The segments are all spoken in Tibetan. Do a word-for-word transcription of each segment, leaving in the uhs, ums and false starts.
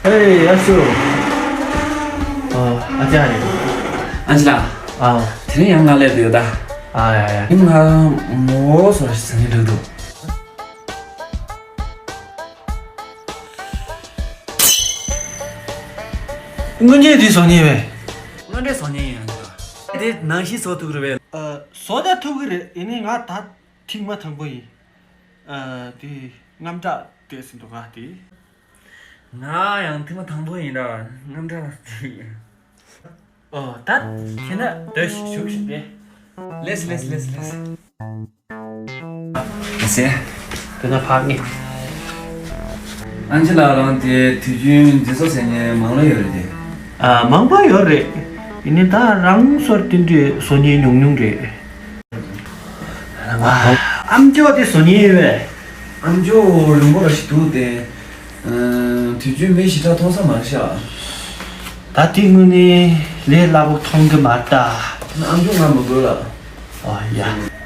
ཨེ་ཨ་ཤུ། ཨ་ཨ་ཅག་རེད། ཨན་ཅི་ལགས། ཨ། དེ་རིང་ཡང་ང་སླེབས་ཡོད་ད། ཨ་ཡ་ཡ། ང་མོ་སོ་ཞིག་ཟ་སྙིང་འདོད་འདུག། དངོས་གནས་དེ་བཟོ་མཁན་རེད། དངོས་གནས་བཟོ་མཁན་ཡིན། ཨ་ཅག་དེ་ནང་བཞིན་བཟོ་ཐུབ་ཀྱི་རེད་པས། ཨ། བཟོ་ད་ཐུབ་ཀྱི་རེད། ཡིན་ནའི་ང་ད་ཐེངས་མ་དང་པོ་ཡིན། ཨ། དེ་རྔམ་སྐྲག་བསྡད་ཟིན་འདུག་ག་དེ། ང་ཡང་ཐེངས་མ་དང་པོ་ཡིན་ད། རྔམ་སྐྲག་དེ། ཨོ་ད་དེ་ན་སྡོད་ཤིག་བཞུགས་ཤིག་དེ། ལགས་སོ་ལགས་སོ་ལགས་སོ་ལགས་སོ། ཟེར། དེ་ན་ཕར་ངེས། ཨན་ཅི་ལགས། རང་དེ་དུས་རྒྱུན་འཛིན་གྲྭ་ཟེར་མཁན་མང་ལོས་ཡོད་རེད་དེ། ཨ། མང་པོ་ཡོད་རེད། ཡིན་ནའི་ད་རང་སོར་དེ་འདྲའི་བཟོ་མཁན་ཉུང་ཉུང་རེད། ཨ། ཨམ་ཅོག་དེ་བཟོ་མཁན་ཡོད་པས། ཨམ་ཅོག་རིང་པོ་ར་ཞིག་འདུག་སྟེ། ཨ། དུས་རྒྱུན་མི་ཞེ་དྲག་མཐོང་ས་མ་རེད་ཤག། ད་དེ་དངོས་གནས་ལས་སླ་པོ་མཐོང་གི་མ་རེད་ད། ཨམ་ཅོག་ང་མི་དགོས་ལགས། ཨོ་ཡ།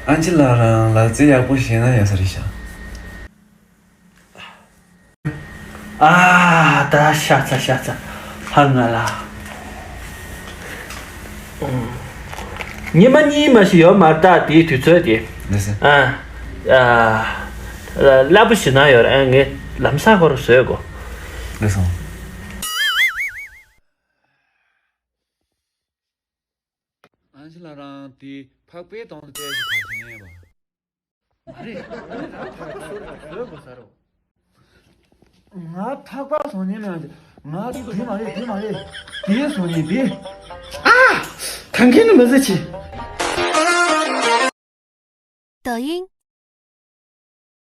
ཨན་ཅི་ལགས་རང་ལག་རྩལ་ཡག་པོ་ཤེས་ན་ཡག་ས་རེད་ཤག། ཨ། ད་ཤ་ཚ་ཤ་ཚ། ཧ་ང་ལ། ཉི་མ་གཉིས་མ་ཞིག་ཡོད་མ་རེད་ད། དེའི་དུས་ཚོད་དེ། ལགས་སོ། ཨ། ཨ། སླ་པོ་ཞིག་ན་ཡོད་རེད། ཨ། ངས་ལམ་སང་ཁོ་རང་བཟོས་གོ། ལགས་སོ། ཨན་ཅི་ལགས་རང་དེ་ཕག་པའི་གདོང་ལ་བལྟས་ཤིག་ག་ཞིག་ཉན་པ། མ་རེད། ང་ཕག་པ་བཟོ་མཁན་མེད་དེ། ང་དེ་མ་རེད། དེ་མ་རེད། དེ་བཟོ་མཁན་དེ། ཨ། གང་གིན་ནི་མི་ཟེར་ཆི། 抖音，